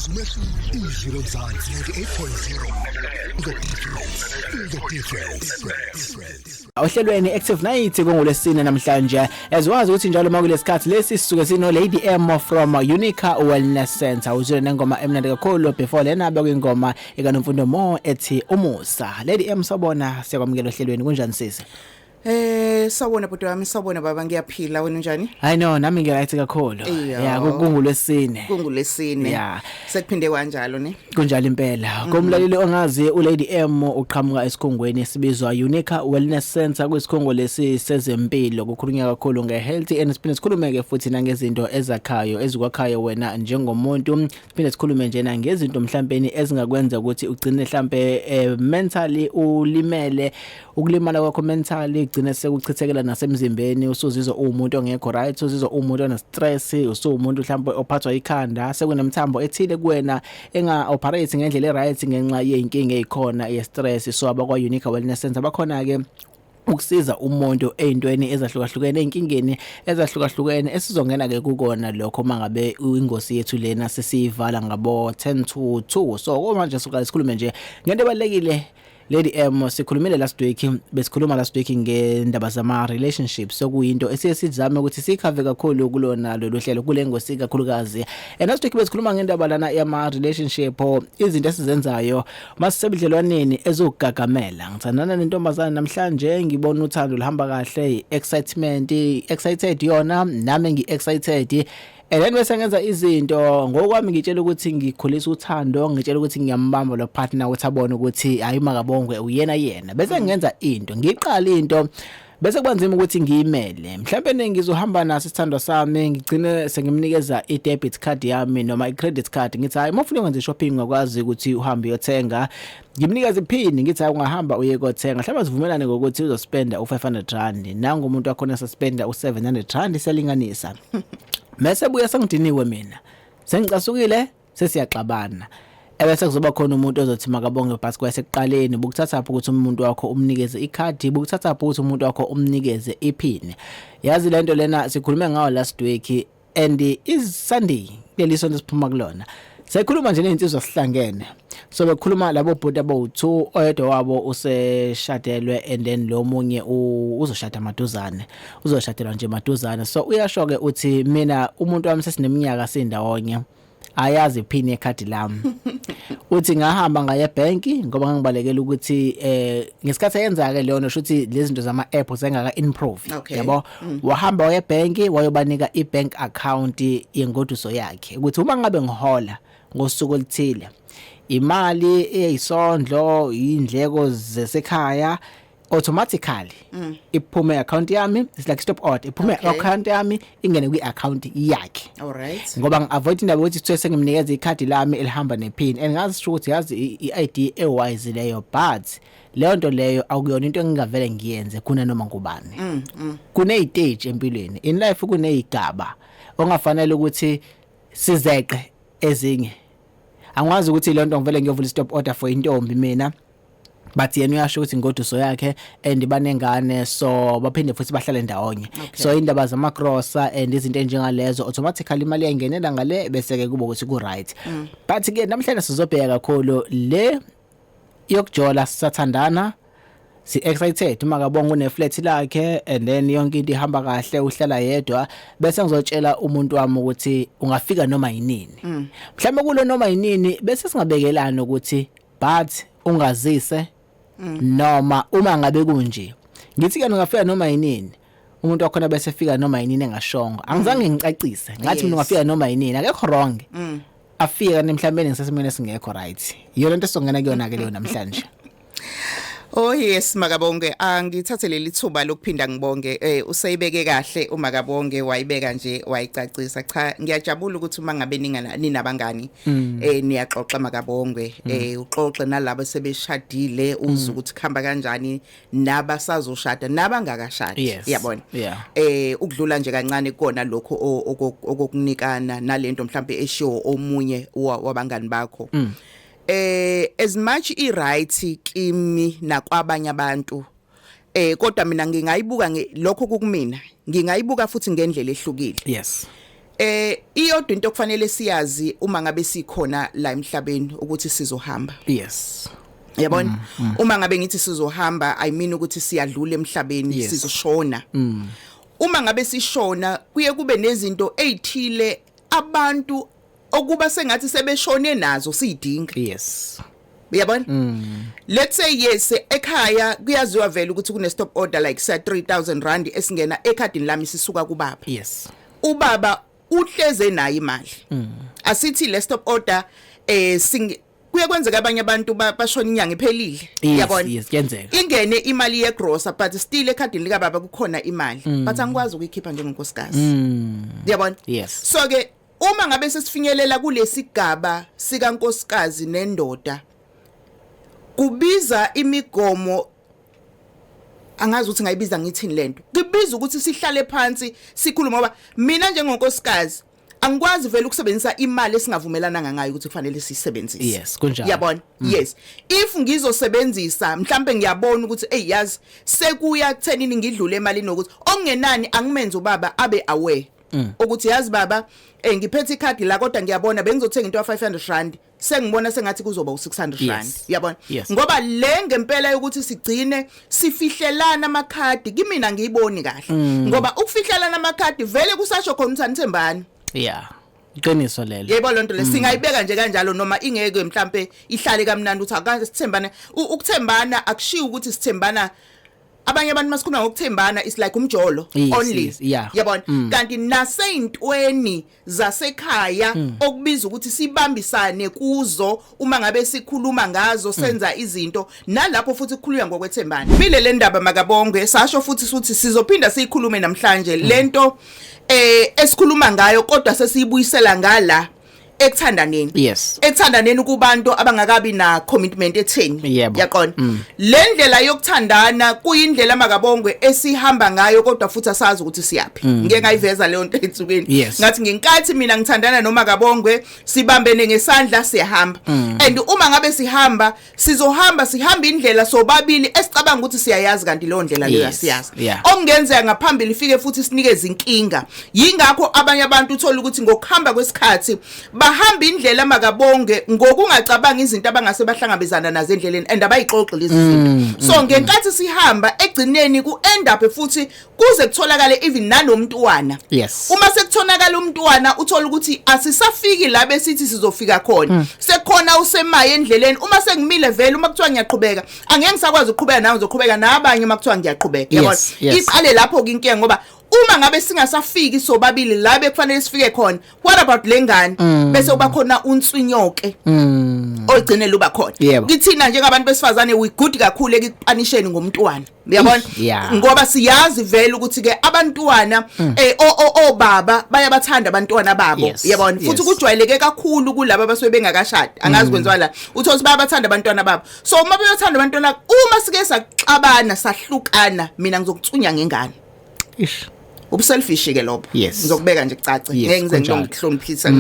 Izwi Izwi Lomzansi 98.0. The difference. The difference. Ohlelweni Active Night kungolwesine namhlanje, ezwazi ukuthi njalo makulesikhathi lesi sisuke sino Lady M from Unica Wellness Center. Uzwe nengoma emnandi kakhulu before lena bekuyingoma ekaNomfundo Mo ethi Umusa. Lady M, sawubona, siyakwamukela ohlelweni. Kunjani, sisi? Sawubona bhuti wami, sawubona baba, ngiyaphila, wena unjani? Hayi no, nami ngiright kakhulu. Yeah, kungolwesine. Kungulesine. Sekuphinde kanjalo ne? Kunjalo impela. Komlaleli ongazi, uLady M uqhamuka esikhungweni esibizwa Unica Wellness Center. Kwisikhungo lesi sezempilo kukhulunywa kakhulu ngehealth and siphinde sikhulume ke futhi nangezinto ezakhayo, ezikwakhayo wena njengomuntu. Siphinde sikhulume nje nangezinto mhlawumbe ezingakwenza ukuthi ugcine mhlambe mentally ulimele. Ukulimala kwakho mentally ugcine sekuchithekela nasemzimbeni, usuzizwa uwumuntu ongekho right, usuzizwa uwumuntu one stress, usuwumuntu mhlawumbe ophathwa ikhanda, sekunemthambo ethile kuwena enga operate ngendlela eright ngenxa yeyinkinga ezikhona ye stress. So abakwa Unica Wellness Center bakhona ke ukusiza umuntu ezintweni ezahlukahlukene, einkingeni ezahlukahlukene, esizongena ke kukona lokho mangabe ingosi yethu lena sesiyivala ngabo 10 to 2. So manje soqala sikhulume nje ngento ebalekile. Lady M, sikhulumile last week, besikhuluma last week ngendaba zama relationships, sokuyinto esiye sizame ukuthi sicover kakhulu kulona lolu hlelo, kule ngosi kakhulukazi. And last week besikhuluma ngendaba lana yama relationship, izinto esizenzayo masisebudlelwaneni ezokugagamela. Ngithandana nentombazana namhlanje, ngibona uthando luhamba kahle, excitement, excited yona, nami ngi excited, and then bese ngenza izinto ngokwami, ngitshela ukuthi ngikhulisa uthando, ngitshela ukuthi ngiyambamba lo partner ukuthi abone ukuthi hayi, makabongwe, uyena yena. Bese ngenza into, ngiqala into, bese kuba nzima ukuthi ngiyimele. Mhlawumbe ngizohamba naso isithandwa sami, ngigcine sengimnikeza i-debit card yami noma i-credit card, ngithi hayi, uma ufuna ukwenza i-shopping ungakwazi ukuthi uhambe uyothenga. Ngimnikeza iphini, ngithi hayi, ungahamba uye kothenga. Mhlawumbe sivumelane ngokuthi uzospenda u-R500, nangu umuntu wakhona suspenda u-R700, siyalinganisa. Mase buya sengidiniwe mina, sengicasukile, sesiyaxabana, ebese kuzoba khona umuntu ozothi makabonge bhasi kwasekuqaleni bukuthatha phi ukuthi umuntu wakho umnikeze ikhadi, bukuthatha phi ukuthi umuntu wakho umnikeze iphini? Yazi lento lena sikhulume ngayo last week and is Sunday kuleli sonto siphuma kulona, sekhuluma nje nezinsizwa sihlangene. So bekhuluma labo bhuti abawu2, oyedwa wabo useshadelwe and then lo munye uzoshada maduzane, uzoshadelwa nje maduzane. So uyasho ke uthi mina umuntu wami sesineminyaka sindawonye, ayazi iphini yekhadi lami. Uthi ngahamba ngaye ebank ngoba ngangibalekela ukuthi ngesikhathi eyenza ke leyo nto ukuthi lezi zinto zama app zengaka improve. Yabo, wahamba waye ebank, wayobanika ibank account yengoduso yakhe ukuthi uma ngabe ngihola ngosuku oluthile, imali eyisondlo, indleko zesekhaya, automatically iphume account yami. It's like stop order, iphume account yami ingene kwi account yakhe. All right. Ngoba ngi-avoid indaba yokuthi kuthiwe sengimnikeza ikhadi lami elihamba nephini. And ngazi sho ukuthi yazi i-idea ewise leyo, but leyo nto leyo akuyona into engingavele ngiyenze kuna noma ngubani. Kuney'stage empilweni, in life kuney'gaba ongafanele ukuthi sizeqe ezinye. Angwazi ukuthi leyo nto ngivele ngiyovula i-stop order for intombi mina, but yena uyasho ukuthi ingoduso yakhe and banengane, so baphinde futhi bahlale ndawonye. So indaba zamagrosa and izinto enjengalezo, automatically imali iyayingenela ngale, bese ke kuba ukuthi ku right. But ke namhlanje sizobheka kakhulu le yokujola, sisathandana, si excited, uma kabonga une flat lakhe and then yonke into ihamba kahle, uhlala yedwa, bese ngizotshela umuntu wami ukuthi ungafika noma yinini. Mhlawumbe kulo noma yinini bese singabekelana ukuthi but ungazise noma uma ngabe kunje, ngithi ke ungafika noma yinini, umuntu wakhona bese fika noma yinini engashongo, angizange ngicacise ngathi mina ungafika noma yinini, akekho wrong, afika nemhlambeni ngisesimweni esingekho right. Iyona into esizongena kuyona ke leyo namhlanje. Oh yes, makabonge, angithathe leli thuba lokuphinda ngibonge. Useyibeke kahle umakabonge, wayibeka nje wayicacisa. Cha, ngiyajabula ukuthi uma ngabe ningana ninabangani niyaxoxa makabongwe, uxoxe nalabo sebeshadile, uzwe ukuthi kuhamba kanjani, nabasazoshada nabangakashadi. Yabona, ukudlula nje kancane kona lokho okokunikana nalento mhlambe eshiwo omunye wabangani bakho, as much i right kimi nakwabanye abantu, kodwa mina ngingayibuka lokho kukumina, ngingayibuka futhi ngendlela ehlukile. Iyodwa into okufanele siyazi uma ngabe sikhona la emhlabeni ukuthi sizohamba. Yabona, uma ngabe ngithi sizohamba, I mean ukuthi siyadlula emhlabeni. Sizoshona. Uma ngabe sishona, kuye kube nezinto ezithile abantu okuba sengathi sebeshone nazo siyidinga. Uyabona, let's say, yes, ekhaya kuyaziwa vele ukuthi kune stop order, like say R3000 esingena ekhadini lami sisuka kubaba. Ubaba uhleze nayo imali. Asithi le stop order sing kuye kwenzeka abanye abantu bashona inyanga iphelile. Uyabona? Yes, kuyenzeka. Ingene imali yegrosa, but still ekhadini lika baba kukhona imali, but angikwazi ukuyikhipha njengonkosikazi. Uyabona? Yes. So ke uma ngabe sesifinyelela kulesigaba sikankosikazi nendoda, kubiza imigomo, angazi ukuthi ngayibiza ngithini lento, kubiza ukuthi sihlale phansi sikhulume, ngoba mina njengonkosikazi angikwazi vele ukusebenzisa imali esingavumelana ngayo ukuthi kufanele siyisebenzise. Yes, kunjalo. Yabona, yes, if ngizosebenzisa mhlambe ngiyabona ukuthi, hey, yazi sekuya kuthenini ngidlule emalini, nokuthi okungenani angimenze ubaba abe aware ukuthi, yazi baba, ngiphethe ikhadi la, kodwa ngiyabona bengizothenga into ya R500, sengibona sengathi kuzoba u600 rand. Yabona? Yes. Ngoba le ngempela yokuthi sigcine sifihlelana amakhadi, kimina ngiyiboni kahle, ngoba ukufihlelana amakhadi vele kusasho khona ukuthi anithembani. Yeah, iqiniso lelo. Yebo, lonto le singayibeka nje kanjalo, noma ingeke mhlambe ihlale kamnandi ukuthi akaze sithembane. Ukuthembana akushiwo ukuthi sithembana. Abanye abantu masikhuluma ngokuthembana is like umjolo only. Yabona, kanti naseyintweni zasekhaya okubiza ukuthi sibambisane kuzo, uma ngabe sikhuluma ngazo, senza izinto, nalapho futhi kukhulunywa ngokwethembana. Mile le ndaba, makabongwe, sasho futhi ukuthi sizophinda siyikhulume namhlanje lento esikhuluma ngayo, kodwa sesiyibuyisela ngala ekuthandaneni. Ekuthandaneni kubantu abangakabi na commitment etheni. Yaqona, le ndlela yokuthandana kuyindlela, makabongwe, esihamba ngayo, kodwa futhi asazi ukuthi siyaphi. Ngeke ngayiveza leyo nto ensukwini. Ngathi ngenkathi mina ngithandana noma kabongwe, sibambene ngesandla, siyahamba, and uma ngabe sihamba, sizohamba sihamba indlela sobabili esicabanga ukuthi siyayazi, kanti leyo ndlela leyo asiyazi. Okungenzeka ngaphambili ifike futhi sinikeze inkinga. Yingakho abanye abantu uthola ukuthi ngokuhamba kwesikhathi bahamba indlela, makabonge, ngokungacabanga izinto abangase bahlangabezana nazo endleleni, and abayixoxi lezi zinto. So ngenkathi sihamba, egcineni ku end up futhi kuze kutholakale even nanomntwana. Uma sekutholakala umntwana, uthola ukuthi asisafiki la besithi sizofika khona, sekukhona usemaye endleleni. Uma sengimile vele, uma kuthiwa ngiyaqhubeka, angeke ngisakwazi ukuqhubeka nawe, ngizoqhubeka nabanye uma kuthiwa ngiyaqhubeka. Yabona? Iqale lapho ke inkinga, ngoba uma ngabe singasafiki sobabili la bekufanele sifike khona, what about lengane? Bese uba khona unswinyoke ogcine luba khona. Kithina njengabantu besifazane, we good kakhulu ekupunisheni ngomntwana, uyabona? Ngoba siyazi vele ukuthi ke abantwana obaba bayabathanda abantwana babo. Uyabona, futhi kujwayeleke kakhulu kulabo abasuke bengakashadi, angazi kwenziwa la, uthola ukuthi bayabathanda abantwana babo. So uma beyothanda abantwana, uma sike saxabana sahlukana, mina ngizokuthunya ngengane. Ish. Ubuselfish ke lobo. Ngizokubeka nje kucace. Ngeke ngize ngikuhloniphisa,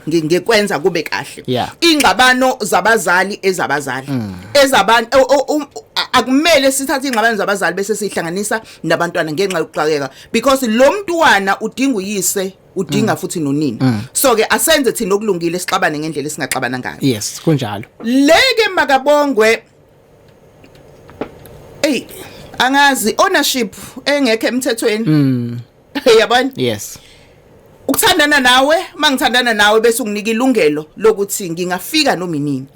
ngikwenza kube kahle. Ingxabano zabazali ezabazali ezabantu akumele sithathe ingxabano zabazali bese sihlanganisa nabantwana ngenxa yokuxakeka, because lo mntwana udinga uyise, udinga futhi nonina. So ke asenze thina okulungile, sixabane ngendlela esingaxabana ngayo. Yes, kunjalo. Leke, makabongwe, ey, angazi, ownership engekho emthethweni, yabona? Yes. Ukuthandana nawe, mangithandana nawe bese unginika ilungelo lokuthi ngingafika noma inini.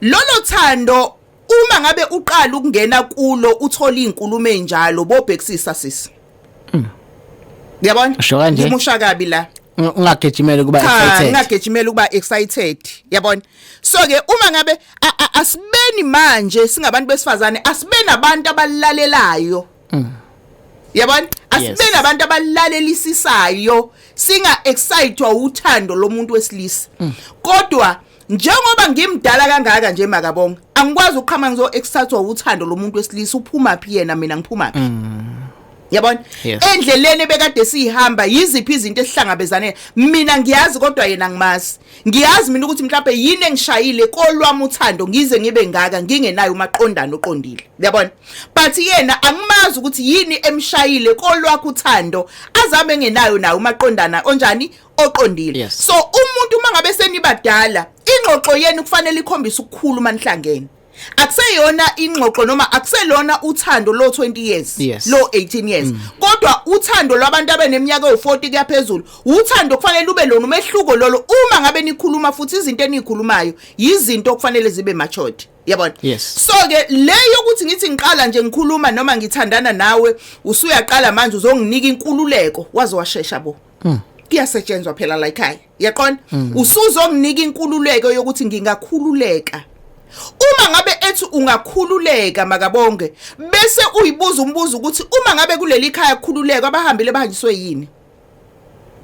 Lolo thando, uma ngabe uqala ukungena kulo uthola izinkulumo ezinjalo, bobhekisisa sisi, yabona? Usho kanje? Ngimusha kabi la. Ungagijimeli kuba Cha, excited. Ngingagijimela ukuba excited, yabona? So ke uma ngabe asibeni manje singabantu besifazane, asibeni abantu abalalelayo, yabona? Asibeni abantu abalalelisisayo, singa excitewa uthando lomuntu wesilisa. Kodwa njengoba ngimdala kangaka nje, makabonga, angikwazi ukuqhama ngizo excitewa uthando lomuntu wesilisa. Uphuma phi yena, mina ngiphuma phi? Yabona? Yes. Endleleni ebekade sihamba, yiziphi izinto esihlangabezane? Mina ngiyazi, kodwa yena ngimazi. Ngiyazi mina ukuthi mhlawumbe yini engishayile kolwami uthando ngize ngibe ngaka ngingenayo umaqondana oqondile. Yabona? But yena angimazi ukuthi yini emshayile kolwakho uthando azame engenayo nayo umaqondana onjani, oqondile. So umuntu uma ngabe senibadala, ingxoxo yenu kufanele ikhombise ukukhulu manihlangene. Akuseyona ingxoxo noma akuselona uthando lo 20 years, lo 18 years, kodwa uthando lwabantu abaneminyaka ewu40 kuyaphezulu. Uthando kufanele lube lona umehluko lolo. Uma ngabe nikhuluma futhi, izinto enikhulumayo yizinto okufanele zibe matured, yabona? Yes. So ke leyo ukuthi ngithi ngiqala nje ngikhuluma noma ngithandana nawe, usuyaqala manje uzonginika inkululeko, waze washesha bo. Kuyasetshenzwa phela la ekhaya, yaqona? Usuzonginika inkululeko yokuthi ngingakhululeka. Uma ngabe ethi ungakhululeka, makabonge, bese uyibuza umbuzo ukuthi uma ngabe kuleli khaya kukhululeka, abahambile bahanjiswe yini?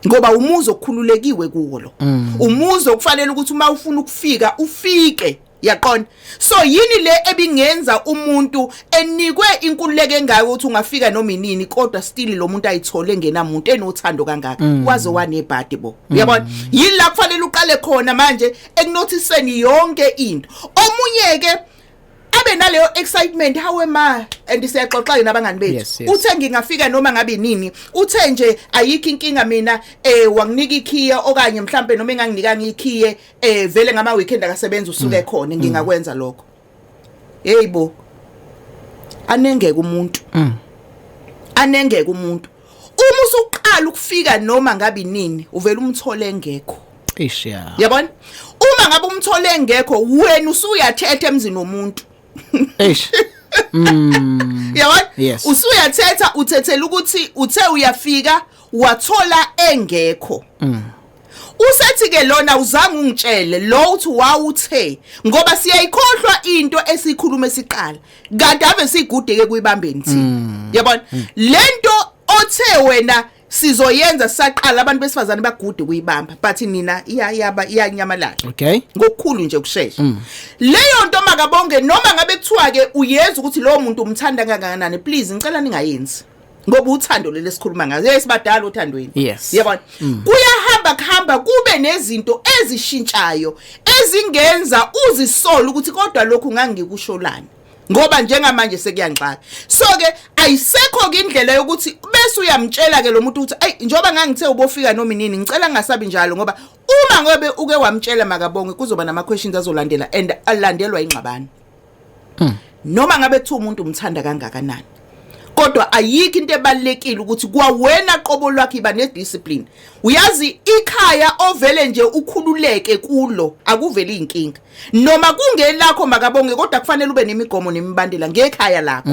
Ngoba umuzi okukhululekiwe kuwo lo, umuzi okufanele ukuthi uma ufuna ukufika ufike, yaqona? So yini le ebingenza umuntu enikwe inkululeko engaka ukuthi ungafika noma inini, kodwa still lo muntu ayithole ngenamuntu enothando kangaka, waze wanebhadi bo, uyabona? Yini la kufanele uqale khona manje ekunothiseni yonke into? Omunye ke abe naleyo excitement, hawe ma, and siyaxoxa nabangani bethu. Uthe ngingafika noma ngabe nini, uthe nje ayikho inkinga, mina wanginika ikhiye, okanye mhlambe noma enganginikanga ikhiye, vele ngama weekend akasebenza, usuke khona, ngingakwenza lokho. Hey bo, anengeke umuntu, anengeke umuntu. Uma usuqala ukufika noma ngabe nini, uvela umthole engekho. Ish, ya. Yabona, uma ngabe umthole engekho, wena usuyathetha emzini womuntu. Eish. Yabona? Yes. Usuyathetha, uthethela ukuthi uthe uyafika wathola engekho. Usethi ke lona, uzange ungitshele lo uthi wawuthe, ngoba siyayikhohlwa into esikhuluma esiqala, kanti ave sigude ke kuyibambeni thina, yabona? Lento othe wena sizoyenza saqala, abantu besifazane bagude kuyibamba, but nina iyayaba, iyanyamalala ngokukhulu nje kushesha leyo nto, makabonge. Noma ngabe kuthiwa ke uyenza ukuthi lowo muntu umthanda kangakanani, please ngicela ningayenzi, ngoba uthando leli esikhuluma ngazo esibadala othandweni, yabona, kuyahamba kuhamba kube nezinto ezishintshayo ezingenza uzisole ukuthi kodwa lokhu ngangikusholani, ngoba njengamanje sekuyangixaka. So ke ayisekho ke indlela yokuthi bese uyamtshela ke lo muntu ukuthi ayi, njengoba ngangithe ubofika noma inini, ngicela ngingasabi njalo, ngoba uma ngobe uke wamtshela, makabonge, kuzoba nama questions azolandela and alandelwa ingxabano. Noma ngabe kuthiwa umuntu umthanda kangakanani, kodwa ayikho into ebalekile ukuthi kwawena qobo lwakhe iba nediscipline. Uyazi, ikhaya ovele nje ukhululeke kulo akuveli inkinga, noma kungelakho, makabonge, kodwa kufanele ube nemigomo nemibandela ngekhaya lakho.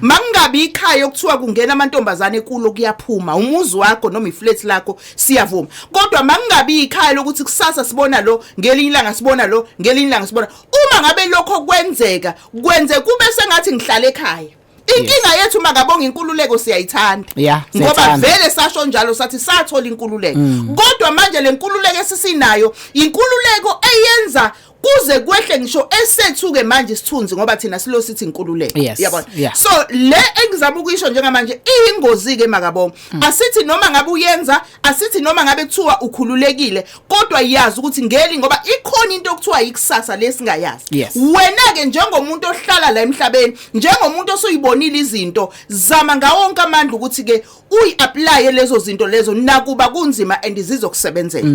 Makungabi ikhaya okuthiwa kungena amantombazane kulo kuyaphuma. Umuzi wakho noma iflat lakho, siyavuma, kodwa makungabi ikhaya lokuthi kusasa sibona lo, ngelinye ilanga sibona lo, ngelinye ilanga sibona. Uma ngabe lokho kwenzeka, kwenze kube sengathi ngihlala ekhaya. Inkinga yethu, makabonga, inkululeko siyayithanda, ngoba siyayithanda. Vele sasho njalo, sathi sathola inkululeko, kodwa manje le nkululeko esisinayo inkululeko eyenza kuze kwehle ngisho esethuke manje isithunzi, ngoba thina silo sithi inkululeko, yabona? So le engizama ukuyisho njengamanje iyingozi ke, makabonga. Asithi noma ngabe uyenza, asithi noma ngabe kuthiwa ukhululekile, kodwa yazi ukuthi ngeli, ngoba ikhona into okuthiwa ikusasa lesingayazi. Wena ke njengomuntu ohlala la emhlabeni, njengomuntu osuyibonile izinto, zama ngawo wonke amandla ukuthi ke uyi-apply lezo zinto lezo, nakuba kunzima, and zizokusebenzela.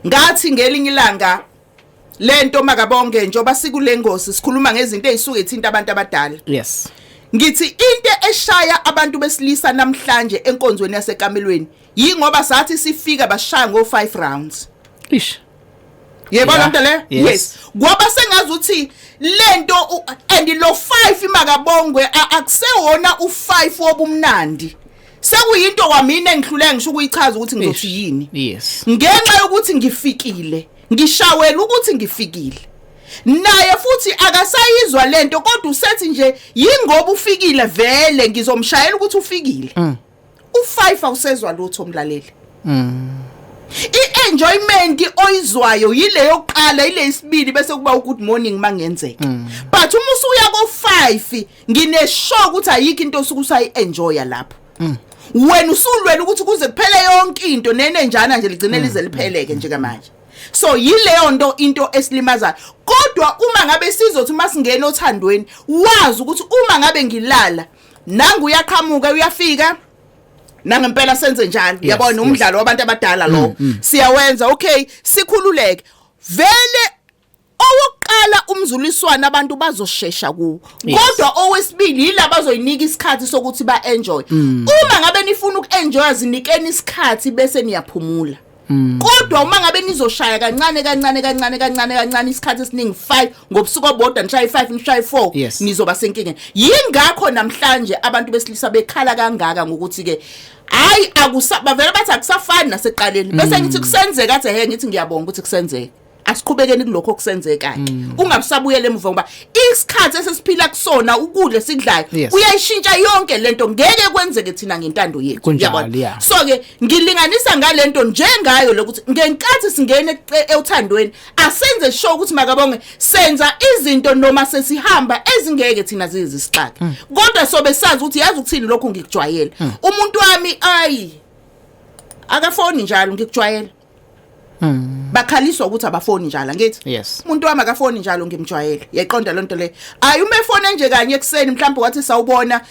Ngathi ngelinye ilanga lento, makabonge, njoba sikule ngosi sikhuluma ngezinto ezisuke ithinta abantu abadala, ngithi into eshaya abantu besilisa namhlanje enkonzweni yasekamelweni yingoba sathi sifika bashaya ngo 5 rounds. Ish. Yebo, lonto le. Yes. Yes, kwaba sengazuthi lento and lo 5, makabongwe, akusewona u5 wobumnandi, sekuyinto kwamina engihluleka ngisho ukuyichaza ukuthi ngizothi yini, ngenxa yokuthi ngifikile, ngishawela ukuthi ngifikile, naye futhi akasayizwa lento, kodwa usethi nje yingoba ufikile vele ngizomshayela ukuthi ufikile. U5 awusezwa lutho, umlaleli. I-enjoyment oyizwayo yile yokuqala, ile isibili, bese kuba u-good morning mangenzeka. But uma usuya ko-5, ngine-sure ukuthi ayikho into osuke usayi-enjoya lapho. Wena usulwela ukuthi kuze kuphele yonke into, nenenjana nje ligcine lize lipheleke njengamanje. So yileyo nto into esilimazayo. Kodwa uma ngabe sizothi uma singena othandweni, wazi ukuthi uma ngabe ngilala nangu uyaqhamuka, uyafika nangempela, senze njalo. Yabona, umdlalo wabantu abadala lo siyawenza. Okay, sikhululeke vele. Owokuqala umzuliswana abantu bazoshesha kuwo, kodwa owesibili yila bazoyinika isikhathi sokuthi ba-enjoy. Uma ngabe nifuna uku-enjoya, zinikeni isikhathi bese niyaphumula. Kodwa uma ngabe nizoshaya kancane kancane kancane kancane kancane isikhathi esiningi, 5 ngobusuku obodwa, nishaye 5, nishaye 4, nizoba senkingeni. Yingakho namhlanje abantu besilisa bekhala kangaka ngokuthi ke hayi, akusa bavele bathi akusafani nasekuqaleni. Bese ngithi kusenzeka, athi he, ngithi ngiyabonga ukuthi kusenzeka, asiqhubekeni kulokho okusenzekayo, ungabusabuyela emuva, ngoba isikhathi esesiphila kusona, ukudla esikudlayo kuyayishintsha yonke lento. Ngeke kwenzeke thina ngentando yethu. Kunjalo, Uyabona? Yeah. So ke ngilinganisa ngalento njengayo lokuthi ngenkathi singene othandweni, asenze sure ukuthi, makabonge, senza izinto noma sesihamba ezingeke thina zizisixake, kodwa sobe sazi ukuthi, yazi ukuthini, lokhu ngikujwayele. Umuntu wami ayi akafoni njalo, ngikujwayele. Bakhaliswa ukuthi abafoni njalo, angithi? Umuntu wami akafoni njalo, ngimjwayele. Yayiqonda lonto le? Hayi, uma efone nje kanye ekseni mhlawumbe wathi sawubona,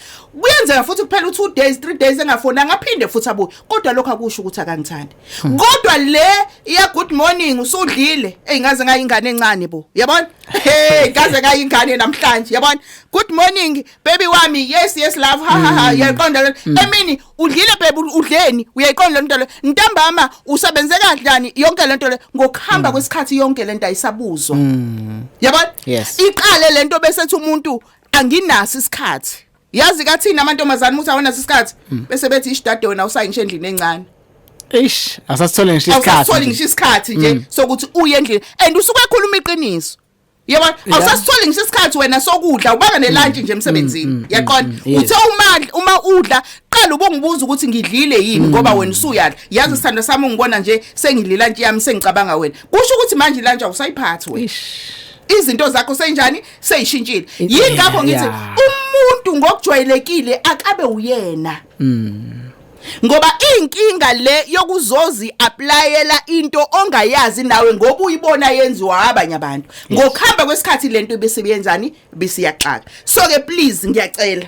kuyenzeka futhi kuphela u2 days, 3 days engafoni, angaphinde futhi abuye, kodwa lokho akusho ukuthi akangithandi. Kodwa le iya good morning, usudlile, ey, ngaze ngayingane encane bo, yabona? Hey, ngaze ngayingane namhlanje, yabona? Good morning baby wami. Yes, love, ha ha ha. Uyayiqonda le? Emini, udlile baby? Udleni? Uyayiqonda lento le? Ntambama, usebenze kanjani? Yonke lento le, ngokuhamba kwesikhathi yonke lento ayisabuzwa, yabona? Yes. Iqale lento bese ethi umuntu anginaso isikhathi. Yazi kathini amantombazane ukuthi awunaso isikhathi? Bese bethi ishidade wena usayingisho endlini encane. Eish, asasithole ngisho isikhathi. Awusasitholi ngisho isikhathi nje sokuthi uye endlini, and usuke ekhuluma iqiniso, yabona? Awusasitholi ngisho isikhathi wena sokudla, ubanga nelunch nje emsebenzini, yaqonda? Uthe uma udla qala ubongibuza ukuthi ngidlile yini, ngoba wena usuyadla. Yazi sithando sami, ungibona nje sengidla ilunch yami, sengicabanga wena. Kusho ukuthi manje ilunch awusayiphathi wena. Izinto zakho senjani? Seyishintshile. Yingakho ngithi umuntu ngokujwayelekile akabe uyena, ngoba inkinga le yokuzozi applyela into ongayazi nawe ngoba uyibona yenziwa abanye abantu, ngokuhamba kwesikhathi lento bese beyenzani? Bese iyaxaka. So ke please, ngiyacela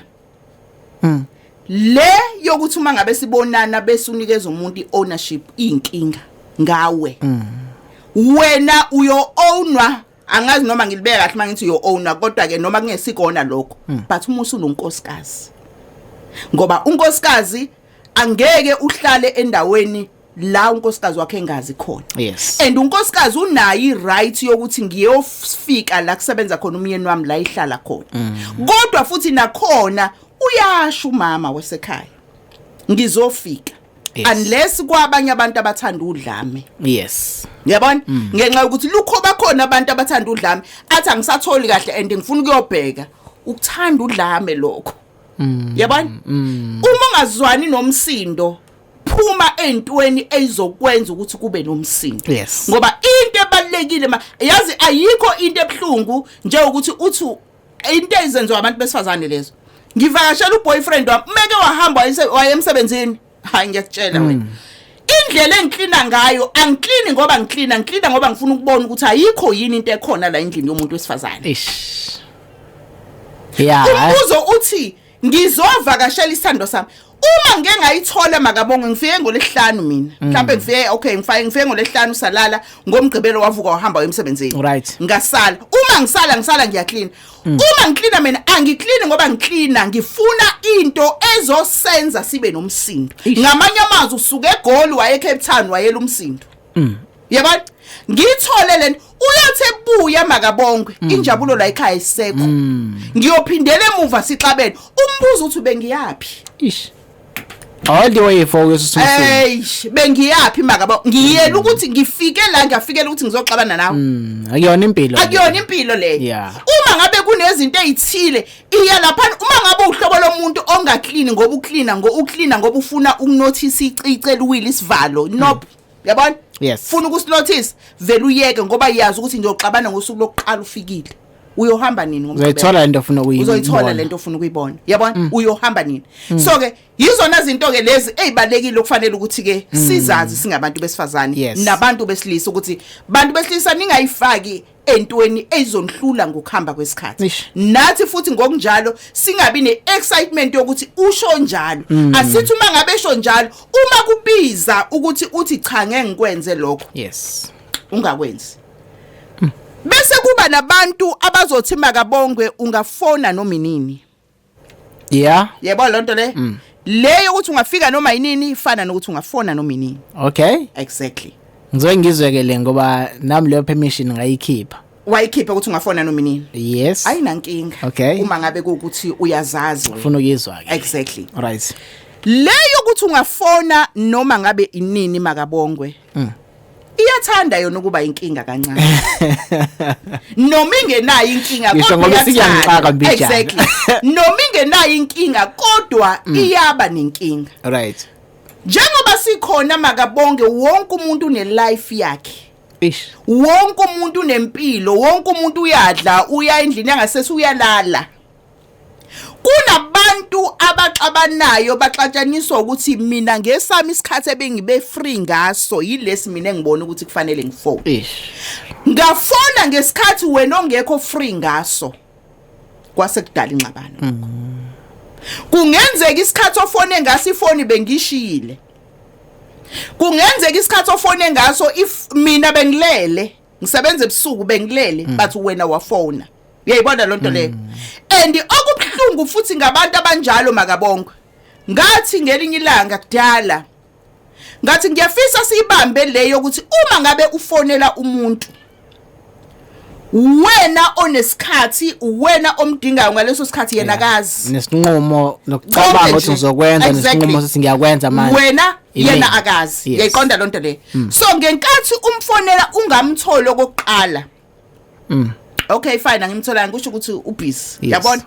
le yokuthi uma ngabe sibonana bese unikeza umuntu iownership, inkinga ngawe. Wena uyo ownwa. Angazi noma ngilibeka kahle mangithi uyo owner, kodwa ke noma kungesikona lokho, but uma usunonkosikazi, ngoba unkosikazi angeke uhlale endaweni la unkosikazi wakhe engazi khona. And unkosikazi unayo i-right yokuthi ngiyofika la kusebenza khona umyeni wami, la ihlala khona. Kodwa futhi nakhona uyasho umama wasekhaya ngizofika, unless kwabanye abantu abathanda udlame. Uyabona, ngenxa yokuthi lukho bakhona abantu abathanda udlame, athi angisatholi kahle and ngifuna ukuyobheka. Ukuthanda udlame lokho, yabona? Uma ungazwani nomsindo, phuma entweni ezokwenza ukuthi kube nomsindo. Ngoba into ebalekile, ma yazi, ayikho into ebhlungu njengokuthi uthi into ezenziwa abantu besifazane lezo, ngivakashela uboyfriend wami, meke wahamba wayemsebenzini, hayi, ngiyakutshela wena, indlela engiklina ngayo, angiklini ngoba ngiklina, ngiklina ngoba ngifuna ukubona ukuthi ayikho yini into ekhona la endlini yomuntu wesifazane. Ish, yeah. Umbuzo uthi ngizovakashela isithando sami, uma ngike ngayithola, makabonge, ngifike ngolesihlanu mina mhlawumbe, ngifike, okay, ngifike ngolesihlanu, salala ngomgqibelo, wavuka wahamba emsebenzini. Ngasala. Uma ngisala, ngisala ngiyaklina. Uma ngiklina mina, angiklini ngoba ngiklina, ngifuna into ezosenza sibe nomsindo. Ngamanye amazwi, usuke eGoli waye eCape Town, wayela umsindo, yabona? Ngithole lento, uyathi ebuya, makabongwe, injabulo la ekhaya isekho. Ngiyophindela emuva sixabene. Umbuzo uthi bengiyaphi? Ish, all the way for uyosusa. Eish, bengiyaphi, makabo? Ngiyela ukuthi ngifike la, ngiyafikela ukuthi ngizoxabana nawe. Akuyona impilo. Akuyona impilo leyo. Uma ngabe kunezinto ezithile, iya lapha. Uma ngabe uhlobo lomuntu ongaklini ngoba uklina, ngo uklina ngoba ufuna ukunothisa icici eliwile isivalo, nope. Yabona? Yes. Funa ukusinothisa, vele uyeke ngoba yazi ukuthi ngiyoxabana ngosuku lokuqala ufikile. Uyohamba nini ngoMgqibelo? Uzoyithola lento ofuna ukuyibona. Uzoyithola lento ofuna ukuyibona. Yabona? Uyohamba nini? So ke yizona zinto ke lezi ezibalekile okufanele ukuthi ke sizazi singabantu besifazane nabantu besilisa, ukuthi bantu besilisa ningayifaki entweni ezonihlula ngokuhamba kwesikhathi. Nathi futhi ngokunjalo singabi ne-excitement yokuthi usho njalo. Asithi uma ngabe esho njalo, uma kubiza ukuthi uthi cha ngeke ngikwenze lokho, ungakwenzi. Bese kuba nabantu abazothi makabongwe ungafona noma inini. Yebo, lonto le. Leyo ukuthi ungafika noma yinini ifana nokuthi ungafona noma inini. Exactly. Ngizoke ngizweke le ngoba nami leyo permission ngayikhipha. Wayikhipha ukuthi ungafona noma inini? Yes. Ayinankinga. Uma ngabe kuukuthi uyazazi wena. Ufuna ukuyizwa ke. Exactly. Right. Leyo ukuthi ungafona noma ngabe inini, makabongwe, iyathanda yona ukuba inkinga kancane. Noma ingenayo inkinga, Ngisho kodwa ngoba iyathanda. isiyangixaka mbijana. Exactly. Noma ingenayo inkinga, kodwa iyaba nenkinga. Njengoba sikhona, makabonge, wonke umuntu une life yakhe. Wonke umuntu unempilo, wonke umuntu uyadla, uya endlini yangasese, uyalala. Kunabantu abaxabanayo, baxatshaniswa ukuthi mina ngesami isikhathi ebengibe free ngaso yilesi, mina engibona ukuthi kufanele ngifone. Ngafona ngesikhathi wena ongekho free ngaso, kwase kudala ingxabano. Kungenzeka isikhathi ofone ngaso ifoni bengishiyile. Kungenzeka isikhathi ofone ngaso if mina bengilele, ngisebenza ebusuku, bengilele, but wena wafona. Uyayibona lonto leyo? And okubuhlungu futhi ngabantu abanjalo, makabongwe, ngathi ngelinye ilanga kudala ngathi ngiyafisa siyibambe leyo ukuthi uma ngabe ufonela umuntu, wena onesikhathi, wena omdingayo ngaleso sikhathi, yena akazi. Nesinqumo nokucabanga Konke ukuthi nje. ngizokwenza, nesinqumo sithi ngiyakwenza manje. Wena Imina. yena akazi. Uyayiqonda lonto le? So ngenkathi umfonela ungamtholi okokuqala, okay, fine, angimtholanga, kusho ukuthi ubusy. Yabona,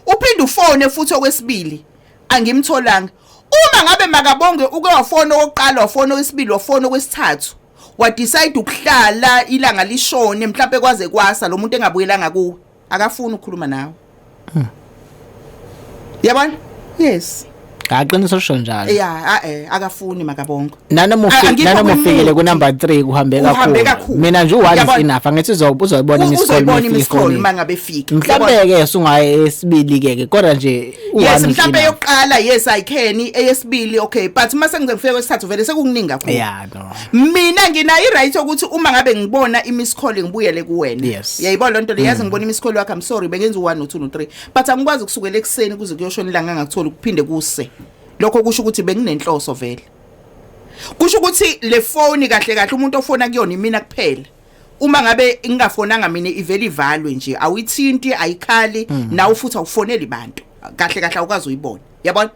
uphinde ufone futhi okwesibili, angimtholanga. Uma ngabe, makabonge, uke wafona okokuqala, wafona okwesibili, wafona okwesithathu, wadecide ukuhlala ilanga lishone, mhlawumbe kwaze kwasa, lo muntu engabuyelanga kuwe, akafuni ukukhuluma nawe. Yabona? Yes. Aqiniso lisho njalo. Yeah, akafuni, makabonke. Nanoma Angikho nanoma ufikele kwi-mood. ku number 3, kuhambe Uhambe kakhulu. kakhulu. Mina nje u1 is Yabona? enough. Angithi uzoyibona i-miss call. Uzoyibona i-miss call uma ngabe efika. Mhlambe ke sungaye esibili ke, kodwa nje u1 Yes, is mhlambe enough. yokuqala, yes, I can, eyesibili okay, but mase ngize ngifike kwesithathu vele sekukuningi kakhulu. Yeah, no. Mina nginayo i-right ukuthi uma ngabe ngibona i-miss call ngibuyele kuwena. Uyayibona lonto le? Yazi ngibona i-miss call wakho, I'm sorry, bengenza u1 no2 no3, but angikwazi kusukela ekuseni kuze kuyoshona ilanga ngakutholi, kuphinde kuse. Lokho kusho ukuthi benginenhloso vele. Kusho ukuthi le phone kahle kahle umuntu ofona kuyona imina kuphela. Uma ngabe ngingafonanga mina, ivele ivalwe nje, awuyithinti, ayikhali, nawe futhi awufoneli bantu. Kahle kahle awukazi uyibona. Yabona?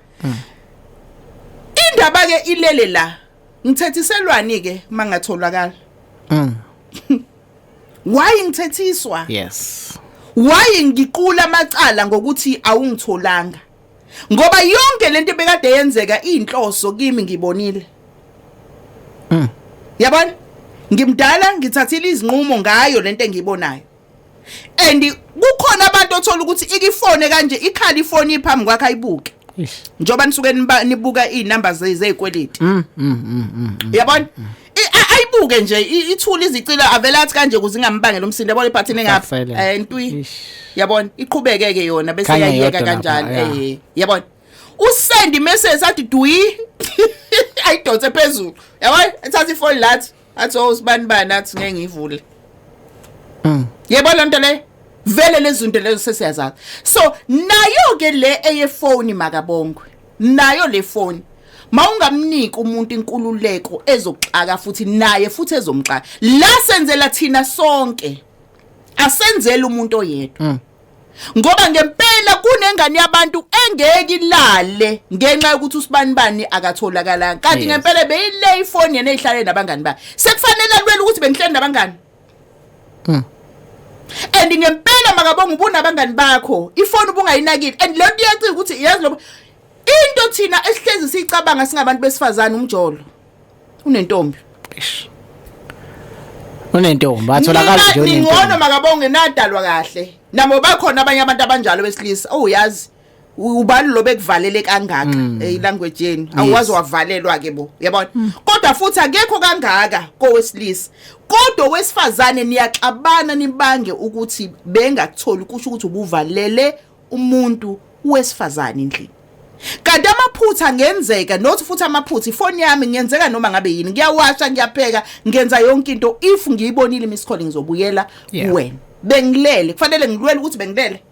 Indaba ke ilele la. Ngithethiselwani ke mangatholakala? Why ngithethiswa? Why ngiqula amacala ngokuthi awungitholanga? Ngoba yonke lento ebekade yenzeka inhloso kimi, ngibonile. Yabona? Ngimdala, ngithathile izinqumo ngayo lento engiyibonayo. And kukhona abantu othola ukuthi ikifone kanje, ikhala ifoni iphambi kwakhe, ayibuke. Njoba nisuke nibuka izinamba zezikweleti. Yabona? Ayibuke nje, ithule izicilo, avela athi kanje kuze ingambangela umsindo. Yabona ibhathini engapha? Silent. Ntwi. Ish. Yabona? Iqhubeke ke yona bese Khanya yayiyeka yodwa lapha, kanjani. Yeah. Yabona? Usend message athi dui, ayidonse phezulu. Yabona? Ethatha ifoni lathi athi, "Oh, sibani bani?" Athi, "Ngeke ngivule." Yebo, lonto le vele lezi zinto lezo sesiyazazi. So nayo ke le eyefoni, makabongwe, nayo le phone mawungamnika umuntu inkululeko ezoxaka futhi naye futhi ezomxaka. La senzela thina sonke, asenzele umuntu oyedwa, ngoba ngempela kunengane yabantu engeke ilale ngenxa yokuthi usibani bani akatholakalanga, kanti ngempela beyile ifoni yena ezihlale nabangani bakhe. Sekufanele alwele ukuthi bengihleli nabangani. And ngempela, makabonga, ubunabangani bakho, ifoni ubungayinakile, and le nto iyacika ukuthi yazi lo into thina esihlezi siyicabanga singabantu besifazane, umjolo unentombi. Eish. Unentombi atholakala nje Ningcono unentombi. makabonge nadalwa kahle. Nabo bakhona abanye abantu abanjalo besilisa. Oh yazi ubani lo bekuvalele kangaka elanguage yenu awukwazi wavalelwa ke bo, uyabona? Kodwa futhi akekho kangaka kowesilisa, kodwa wesifazane niyaxabana nibange ukuthi bengakutholi, kusho ukuthi ubuvalele umuntu wesifazane endlini. Kanti amaphutha angenzeka, not futhi amaphutha, ifoni yami ngenzeka noma ngabe yini, ngiyawasha, ngiyapheka, ngenza yonke into. If ngiyibonile miss call ngizobuyela kuwena. Bengilele, kufanele ngilwele ukuthi bengilele.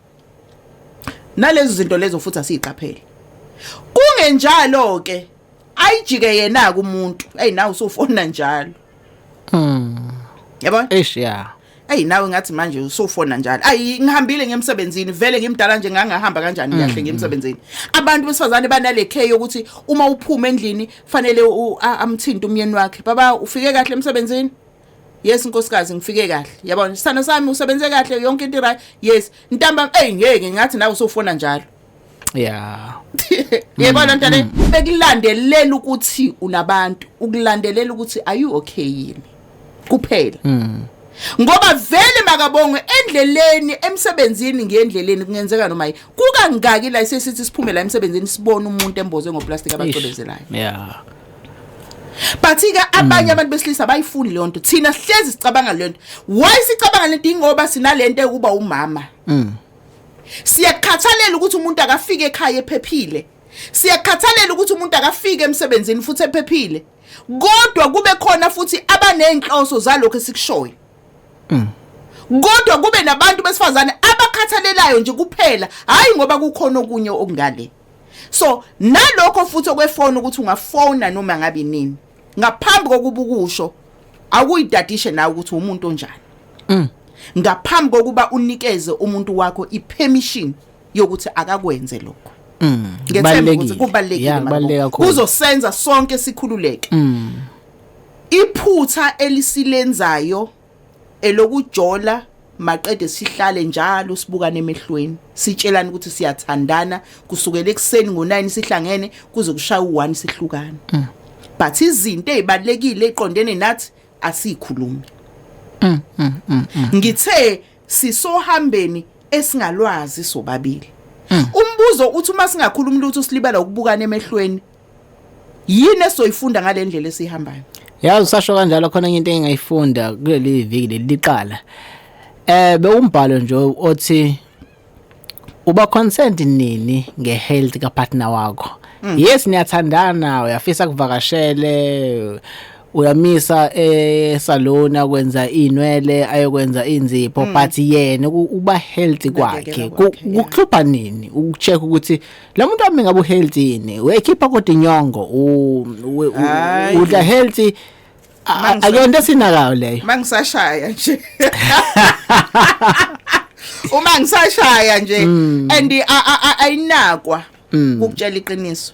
Nalezo zinto lezo futhi asiyiqaphele. Kungenjalo ke ayijike yena kumuntu, hey nawe usufona njalo. Yabona? Eish, yeah. Ey nawe ngathi manje usufona njalo. Ayi ngihambile ngemsebenzini, vele ngimdala nje, ngangahamba kanjani kahle ngemsebenzini. Abantu besifazane banale care yokuthi uma uphuma endlini fanele amthinte umyeni wakhe. Baba, ufike kahle emsebenzini? Yes nkosikazi, ngifike kahle. Yabona? Sithando sami, usebenze kahle, yonke into right? Yes. Ntamba ey ngeke ngathi nawe usufona njalo. Yebona nto le bekulandelela ukuthi unabantu, ukulandelela ukuthi are you okay yini kuphela. Ngoba vele makabongwe endleleni emsebenzini, ngendleleni kungenzeka noma yini. Kukangaki la sesithi siphume la emsebenzini sibone umuntu embozwe ngoplastic abacwebezelayo. But ke abanye abantu besilisa bayifuni leyo nto. Thina sihlezi sicabanga le nto. Why sicabanga lento? Ingoba sinalento ekuba umama. Siyakhathalela ukuthi umuntu akafike ekhaya ephephile. Siyakhathalela ukuthi umuntu akafike emsebenzini futhi ephephile. Kodwa kube khona futhi abanenhloso zalokho esikushoyo. Kodwa kube nabantu besifazane abakhathalelayo nje kuphela, hayi ngoba kukhona okunye okungale. So nalokho futhi okwefoni ukuthi ungafona noma ngabe nini ngaphambi kokuba ukusho, akuyidadishe nawe ukuthi umuntu onjani ngaphambi kokuba unikeze umuntu wakho ipermission yokuthi akakwenze lokho. Ngethemba ukuthi kubalulekile. Yeah, kubaluleke kakhulu. Kuzosenza sonke sikhululeke. Iphutha elisilenzayo elokujola maqede sihlale njalo sibukane emehlweni, sitshelana ukuthi siyathandana kusukela ekuseni ngo9 sihlangene kuze kushaya u1 sihlukana, but izinto ezibalekile eqondene nathi asikhulumi. Ngithe sisohambeni esingalwazi sobabili. Umbuzo uthi uma singakhulumi lutho, silibala ukubukana emehlweni, yini esoyifunda ngalendlela esihambayo? Yazi usasho kanjalo, khona enye into engayifunda kuleli viki leli liqala. Bewumbhalo nje othi uba concerned nini ngehealth kapartner wakho. Yes, niyathandana, uyafisa kuvakashele, uyamisa esalon akwenza inwele, ayokwenza inzipho, but yena uba healthy kwakhe kukuhlupha nini ukucheck ukuthi lo muntu wami ngabe uhealthy yini? Uyayikhipha kodwa inyongo, Hhayi. udla healthy? Akuyonto esinakayo leyo. Mangisashaya nje, uma ngisashaya nje and ayinakwa, ukutshela iqiniso,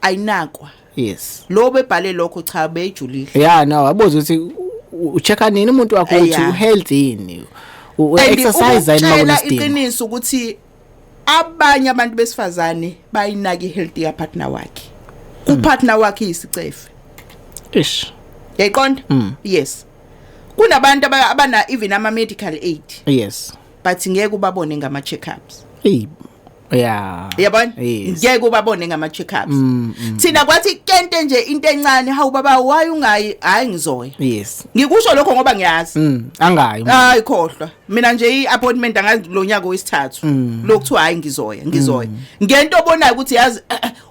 ayinakwa. Lo bebhale lokho, cha, bejulile. Yeah, no, abuza ukuthi uchecka nini umuntu wakho ukuthi uhealthy yini, And exercise yini ukukutshela makunesidingo. iqiniso ukuthi abanye abantu besifazane bayinaka ihealth ya partner wakhe, ku partner wakhe isicefe. Ish. Yayiqonda? Yes, kunabantu abana even ama medical aid, but ngeke ubabone ngama checkups. Hey, yeah. Yabona? Yes. Ngeke ubabone ngama checkups. Thina kwathi kente nje into encane, hawu baba, why ungayi? Hayi, ngizoya. Ngikusho lokho ngoba ngiyazi. Angayi. Hayi, khohlwa, mina nje i-appointment angazi lo nyaka wesithathu lokuthiwa hayi, ngizoya, ngizoya, ngento obonayo ukuthi yazi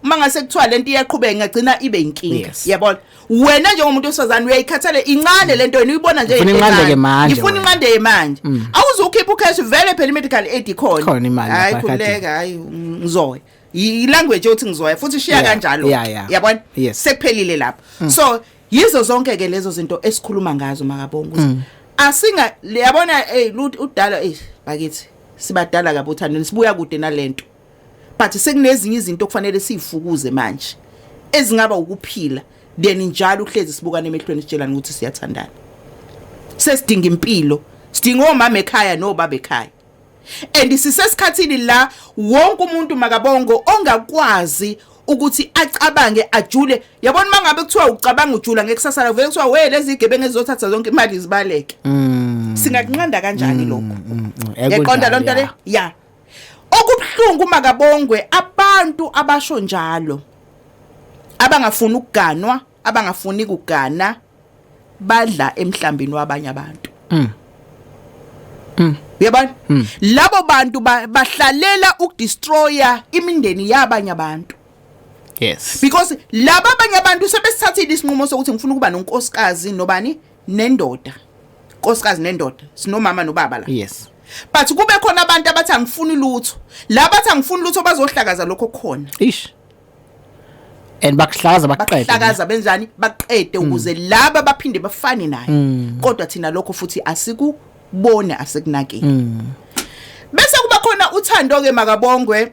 uma ngase kuthiwa lento iyaqhubeka ingagcina ibe inkinga. Yabona, wena njengomuntu wesifazane uyayikhathala incane lento, wena uyibona nje Ufuna into inqandeke encane. manje Ngifuna wena. inqandeke manje. Awuzukhipha ucash vele, phela i-medical aid ikhona. Khona imali Hayi, lapha ekhadini. khuleka, hayi, ngizoya. I-language yokuthi ngizoya futhi shiya kanjalo. Yabona? Sekuphelile lapho. So yizo zonke ke lezo zinto esikhuluma ngazo makabonga, ukuthi asinga yabona, hey, udala, hey bakithi, sibadala kabi uthandweni, sibuya kude nalento, but sekunezinye izinto okufanele sizifukuze manje ezingaba ukuphila. Then njalo uhlezi sibukana emehlweni, sitshelana ukuthi siyathandana. Sesidinga impilo, sidinga omama ekhaya nobaba ekhaya, and sisesikhathini la wonke umuntu makabongo ongakwazi Ukuthi acabange ajule. Yabona, mangabe kuthiwa ucabanga ujula ngekusasa lakho, vele kuthiwa we lezi gebengu ezizothatha zonke imali zibaleke. Singakunqanda kanjani lokho? Yaqonda lonto le ya. Okubuhlungu, makabongwe, abantu abasho njalo, abangafuni ukuganwa, abangafuni kugana, badla emhlambini wabanye abantu. Uyabona, labo bantu bahlalela ukudestroya imindeni yabanye abantu. Because laba abanye abantu sebesithathile isinqumo sokuthi ngifuna ukuba nonkosikazi nobani nendoda, nkosikazi nendoda, sinomama nobaba la. But kube khona abantu abathi angifuni lutho. Laba abathi angifuni lutho bazohlakaza lokho khona. Ish, and bakuhlaza baqede. Bakuhlakaza benjani? Baqede, ukuze laba baphinde bafane naye. Kodwa thina lokho futhi asikubone, asikunakile. Bese kuba khona uthando ke, makabongwe,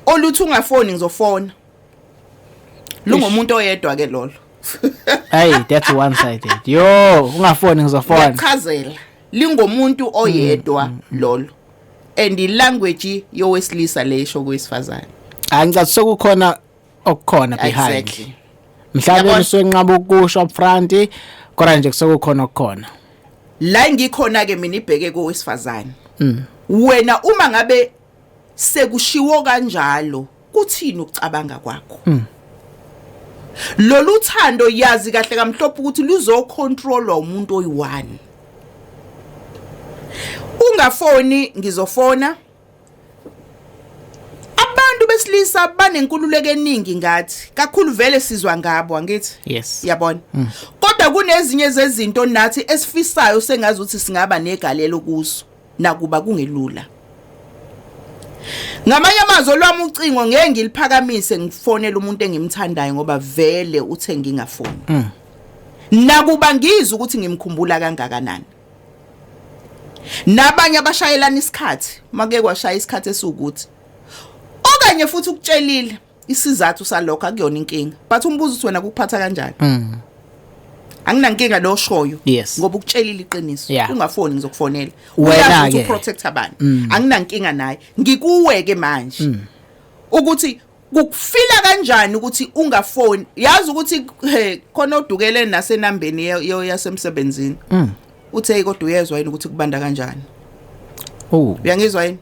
oluthi ungafoni ngizofona. Lungomuntu oyedwa ke lolo. Hey, that's one sided. Yo, ungafoni ngizofona. Ngiyachazela, lingomuntu oyedwa lolo, and ilanguage yowesilisa lesho kowesifazane. Angicathi sekukhona okukhona behind. Mhlawumbe usuwenqaba ukusho up front, kodwa nje kusekukhona okukhona. La ngikhona ke mina ibheke kowesifazane. Wena uma ngabe sekushiwo kanjalo, kuthini ukucabanga kwakho? Lolu thando, yazi kahle kamhlophe ukuthi luzocontrolwa umuntu oyi1. Ungafoni ngizofona. Abantu besilisa banenkululeko eningi ngathi kakhulu, vele sizwa ngabo, angithi? Yes. Yabona, kodwa kunezinye zezinto nathi esifisayo sengazi ukuthi singaba negalelo kuzo, nakuba kungelula. Ngamanye amazwi, olwami ucingo ngeke ngiliphakamise ngifonele umuntu engimthandayo ngoba vele uthe ngingafoni, nakuba ngizwe ukuthi ngimkhumbula kangakanani. Nabanye abashayelana isikhathi, make kwashaya isikhathi esiwukuthi okanye futhi ukutshelile isizathu salokho, akuyona inkinga, but umbuzo uthi wena kukuphatha kanjani? Anginankinga lo shoyo ngoba ukutshelile iqiniso. Ungafoni ngizokufonela. Wena Uyazi ukuthi ke. uprotect abantu, anginankinga naye. Ngikuwe ke manje ukuthi kukufila kanjani ukuthi ungafoni. Yazi ukuthi he, khona odukele nasenambeni yasemsebenzini, uthe kodwa uyezwa yini ukuthi kubanda kanjani? Oh. Uyangizwa yini?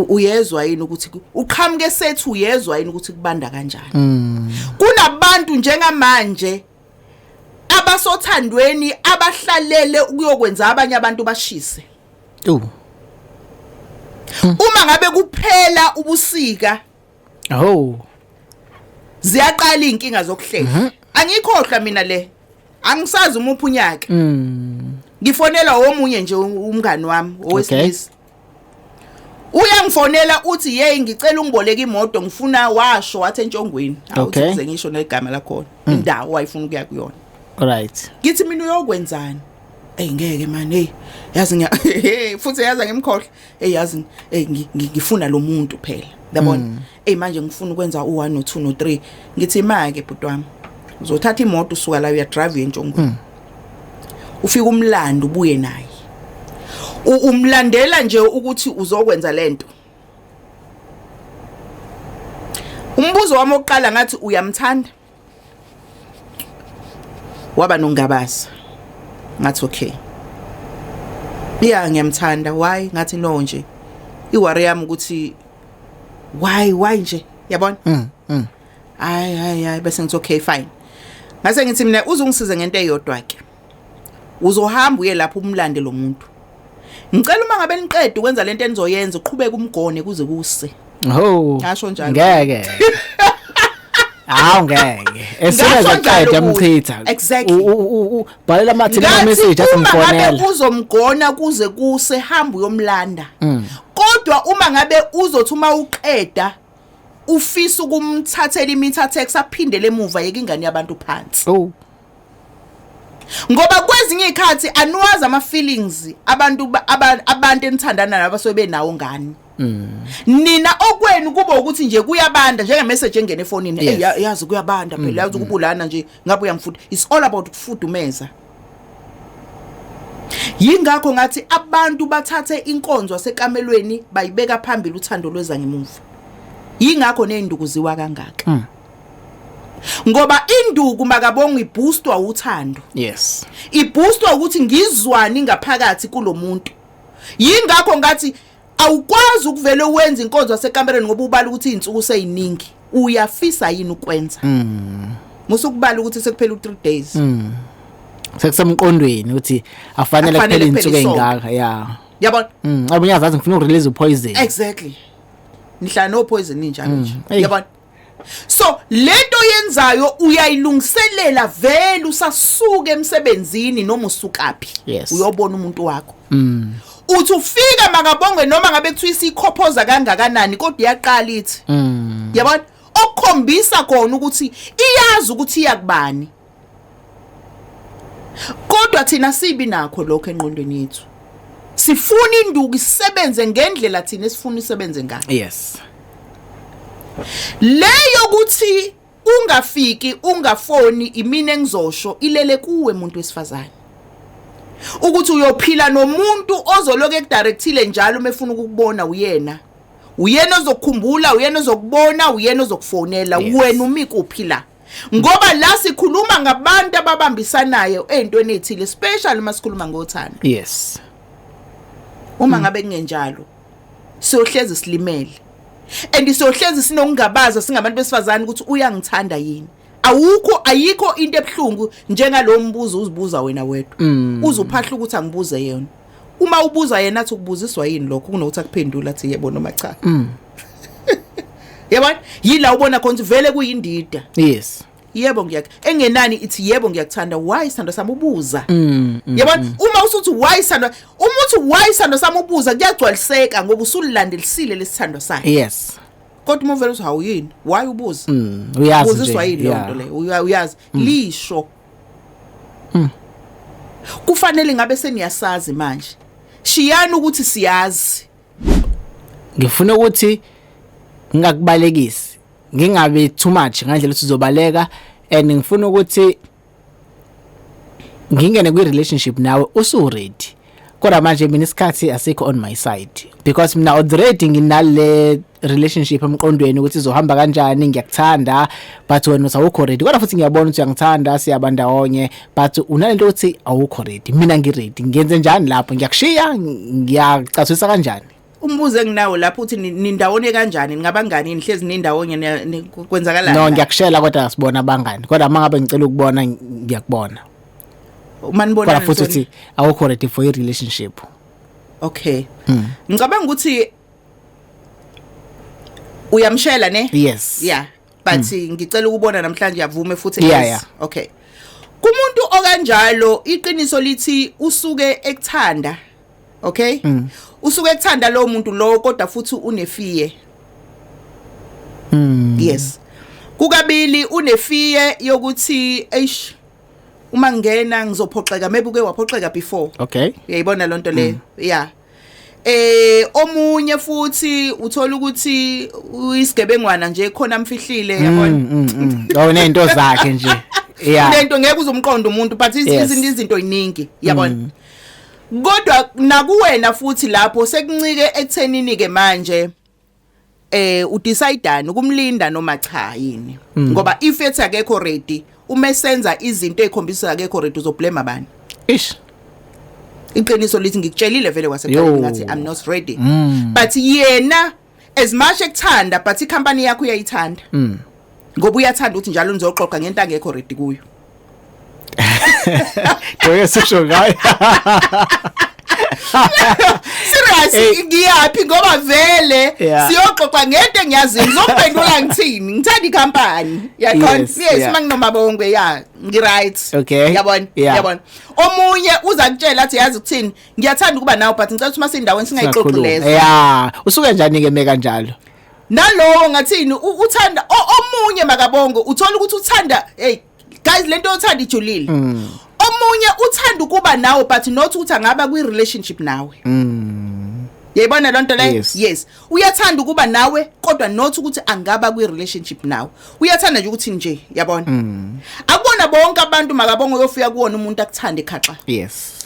Uyezwa yini ukuthi uqhamuke sethu, uyezwa yini ukuthi kubanda kanjani? Kunabantu njengamanje abasothandweni abahlalele ukuyokwenza abanye abantu bashise. Oh. Uma ngabe kuphela ubusika, Oh. ziyaqala inkinga zokuhlela. Angikhohlwa mina le, angisazi umuphi unyaka, ngifonela omunye nje umngani wami owesilisa. Uyangifonela uthi, "Hey, ngicela ungiboleke imoto, ngifuna," washo wathi entshongweni, awuthi kuze ngisho negama lakhona, indawo wayefuna ukuya kuyona. Ngithi mina, uyokwenzani? Ey, ngeke man, hey, yazi ngiya futhi yazi ngimkhohle. Hey, yazi, hey, ngifuna lo muntu phela, yabona. Hey, manje ngifuna ukwenza u1 no2 no3. Ngithi make bhuti wami, uzothatha imoto, usuka la uya drive entshongweni, ufika umlando ubuye naye. Umlandela nje ukuthi uzokwenza lento. Umbuzo wami oqala ngathi, uyamthanda? Waba nongabaza. Ngathi, okay, yeah, ngiyamthanda. Why? Ngathi, no nje, iworry yami ukuthi why nje, yabona. Hayi hayi hayi, bese ngithi okay, fine. Ngase ngithi mina, uzungisize ngento eyodwa ke, uzohamba uye lapho umlande lo muntu. Ngicela uma ngabe niqeda ukwenza lento enizoyenza, uqhubeke umgone kuze kuse. Oh. Ngasho njalo. Ngeke. Hawu, ngeke. As soon as Ngasho njalo aqeda kuye. amchitha. Bhalela amathini Ngathi message athi uma ngabe ngifonela. uzomgona kuze kuse, hamba uyomlanda. Kodwa uma ngabe uzothi uma uqeda ufisa ukumthathela imeter taxi aphindele emuva, yeka ingane yabantu phansi. Oh. Ngoba kwezinye izikhathi aniwazi ama feelings abantu abantu enithandana nabo sobe nawo ngani. Nina okwenu kuba ukuthi nje kuyabanda, njenge message engena efonini. Hey, yazi kuyabanda phela, yazi ukubulana nje ngabe uyamfuda. It's all about ukufudumeza. Yingakho ngathi abantu bathathe inkonzo yasekamelweni bayibeka phambili, uthando lweza ngemuva. Yingakho nezinduku ziwa kangaka, ngoba induku, makabonga, iboostwa uthando. Iboostwa ukuthi ngizwani ngaphakathi kulomuntu. Yingakho ngathi awukwazi ukuvele wenza inkonzo yasekamereni ngoba ubala ukuthi izinsuku seyiningi. Uyafisa yini ukwenza? Musukubala ukuthi sekuphela u3 days. Sekusemqondweni ukuthi afanele Akufanele kuphela kuphele insuku isonto. ezingaka, yeah. Yabona? Abanye azazi ngifuna ukurelease upoison. Exactly, nihlala no poison injalo nje. Hey. Yabona, so lento yenzayo uyayilungiselela vele usasuka emsebenzini noma usukaphi. Uyobona umuntu wakho. Uthi ufika, makabongwe, noma ngabe kuthiwa isikhophoza kangakanani, kodwa iyaqala ithi, yabona, okukhombisa khona ukuthi iyazi ukuthi iyakubani. Kodwa thina sibi nakho lokho engqondweni yethu. Sifuna induku isebenze ngendlela thina esifuna isebenze ngayo. Leyo kuthi ungafiki ungafoni, imina engizosho ilele kuwe, muntu wesifazane, ukuthi uyophila nomuntu ozoloke ekudirectile njalo uma efuna ukukubona. Uyena, uyena ozokukhumbula, uyena ozokubona, uyena ozokufonela. Wena umi kuphi la? Ngoba la sikhuluma ngabantu ababambisanayo ey'ntweni ey'thile, especially uma sikhuluma ngothando. Uma ngabe kungenjalo, siyohlezi silimele and siyohlezi sinokungabaza singabantu besifazane ukuthi uyangithanda yini. Awukho, ayikho into ebuhlungu njengalo mbuzo uzibuza wena wedwa, uzuphahla ukuthi angibuze yena. Uma ubuza yena athi ukubuziswa yini lokho, kunokuthi akuphendule athi yebo noma cha. Yabona, yila ubona khona ukuthi vele kuyindida. Yebo, ngiyakh engenani ithi yebo ngiyakuthanda. Why, sithando sami, ubuza? Yabona, uma usuthi why sithando, uma uthi why sithando sami ubuza, kuyagcwaliseka ngoba usulandelisile lesithando sakhe. Kodwa uma uvela uthi hawu yini, why ubuza? Uyazi nje. Ubuziswa yini leyo nto leyo? Uyazi lisho. Kufanele ngabe seniyasazi manje. Shiyani ukuthi siyazi. Ngifuna ukuthi ngingakubalekisi, ngingabe too much ngandlela ukuthi uzobaleka, and ngifuna ukuthi ngingene kwi relationship nawe usu ready. Kodwa manje mina isikhathi asikho on my side because mina already nginale relationship emqondweni ukuthi izohamba kanjani. Ngiyakuthanda, but wena uthi awukho ready. Kodwa futhi ngiyabona ukuthi uyangithanda, siyaba ndawonye, but unalento ukuthi awukho ready, mina ngiready. Ngenze njani lapho? Ngiyakushiya? Ngiyacathulisa kanjani? Umbuzo enginawo lapho uthi nindawonye kanjani? Ningabangani? Nihlezi nindawonye? Kwenzakalani No. la? Ngiyakushela, kodwa sibona abangani. Kodwa uma ngabe ngicela ukubona, ngiyakubona. Uma nibonana Kodwa futhi uthi awukho ready for i relationship. Okay, ngicabanga ukuthi uyamshela, ne? Yes. Yeah, but ngicela ukubona namhlanje, avume futhi. Yeah, yeah. Okay, kumuntu okanjalo iqiniso lithi usuke ekuthanda, okay? Usuke ekuthanda lo muntu lo, kodwa futhi unefear. Yes, kukabili, unefear yokuthi eish, uma ngena ngizophoxeka, maybe uke waphoxeka before. Uyayibona lonto leyo? Yeah. Omunye futhi uthola ukuthi uyisigebengwana nje khona amfihlile, yabona. Oh, nezinto zakhe nje, yeah. Lento ngeke uzumqonda umuntu, but izinto iningi, yabona. Kodwa nakuwena futhi lapho sekuncike ekuthenini ke manje udecide ukumlinda noma cha yini, ngoba if ethi akekho ready, uma esenza izinto ezikhombisa akekho ready, uzoblame abani? Ish. Iqiniso lithi ngikutshelile vele kwasekuqaleni Yo. ngathi I'm not ready. But yena as much ekuthanda, but icompany yakho uyayithanda, ngoba uyathanda ukuthi njalo nizoxoxa ngento angekho ready kuyo. Njengoba sisho ngayo. Serious. Eh. Ngiyaphi? Ngoba vele siyoxoxa ngento engiyaziyo, ngizophendula ngithini? Ngithanda icompany, yaqonda? Yes. Manginomabongwe, ya, ngi-right. Yabona? Yabona, omunye uza kutshela athi yazi ukuthini, ngiyathanda ukuba nawe, but ngicela ukuthi masendaweni singayixoxi lezo. Yeah, usuke njani ke me kanjalo? Nalowo ngathini, uthanda omunye, makabongo, uthola ukuthi uthanda, hey guys, lento yothanda ijulile. Omunye uthanda ukuba nawe, but not ukuthi angaba kwi relationship nawe. Yayibona lonto le? Yes. Yes, uyathanda ukuba nawe, kodwa not ukuthi angaba kwi relationship nawe. Uyathanda nje ukuthi nje, yabona, akubona bonke abantu, Makabongo, uyofika kuwona umuntu akuthande khaxa.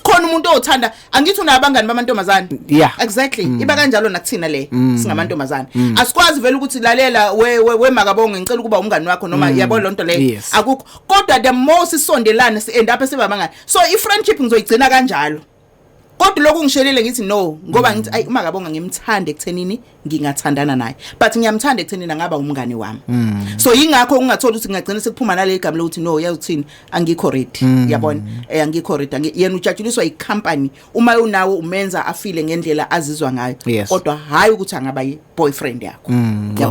Khona umuntu othanda, angithi unabangani bamantombazane? Yeah. Exactly, iba kanjalo nakuthina le singamantombazane. Asikwazi vele ukuthi, "Lalela, we Makabonge, ngicela ukuba umngani wakho," noma, yabona lonto le. Akukho, kodwa the more sisondelana, si end up sebabangani. So i friendship ngizoyigcina kanjalo, kodwa lokhu ngishelile ngithi no, ngoba ngithi, ayi, uMakabonga ngimthande ekuthenini ngingathandana naye, but ngiyamthanda ekuthenini angaba umngane wami. So yingakho ungathola ukuthi ngingagcina sekuphuma naleli gama lokuthi no, yazi uthini, angikho ready, yabona, angikho ready. Yena ujatshuliswa icompany uma unawo, umenza afile ngendlela azizwa ngayo, kodwa hayi ukuthi angaba yi boyfriend yakho.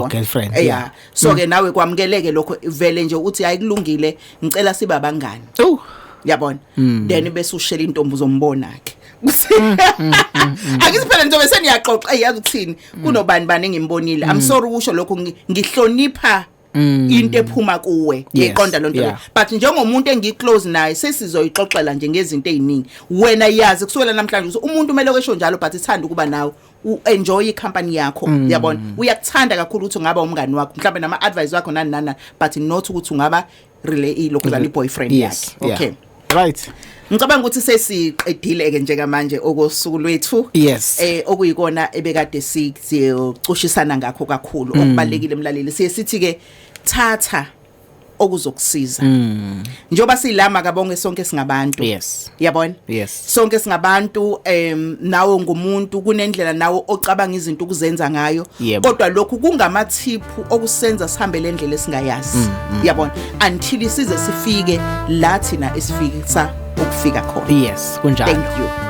Or girlfriend. Yeah, so ke nawe kwamukeleke lokho vele nje uthi, hayi, kulungile, ngicela sibe abangani. Oh. Yabona, then bese ushela intombi, uzombona ke. Angithi phela njengoba seniyaxoxa, eyazi ukuthini, kunobani bani engimbonile. I'm sorry ukusho lokho, ngihlonipha into ephuma kuwe. Ngiqonda lonto leyo, but njengomuntu engiclose naye, sesizoyixoxela nje ngezinto eziningi. Wena yazi kusukela namhlanje ukuthi umuntu kumele kwesho njalo, but ithanda ukuba nawe, u-enjoy icompany yakho, yabona, uyakuthanda kakhulu ukuthi ungaba umngani wakho, mhlawumbe nama advice wakho, nani nani, but not ukuthi ungaba relay ilokhuzana i-boyfriend yakhe, okay? Right. Ngicabanga ukuthi sesiqedile ke njengamanje okosuku lwethu. Okuyikona ebekade siyocushisana ngakho kakhulu, okubalekile, emlaleli, siye sithi ke thatha okuzokusiza. Njoba silama kabonke, sonke singabantu. Yabona? Yes. Sonke singabantu, nawe ngumuntu, kunendlela nawe ocabanga izinto ukuzenza ngayo. Kodwa lokhu kungamathiphu okusenza sihambe le ndlela esingayazi. Yabona? Until size sifike la thina esifikisa ukufika khona. Yes, kunjalo. Thank you.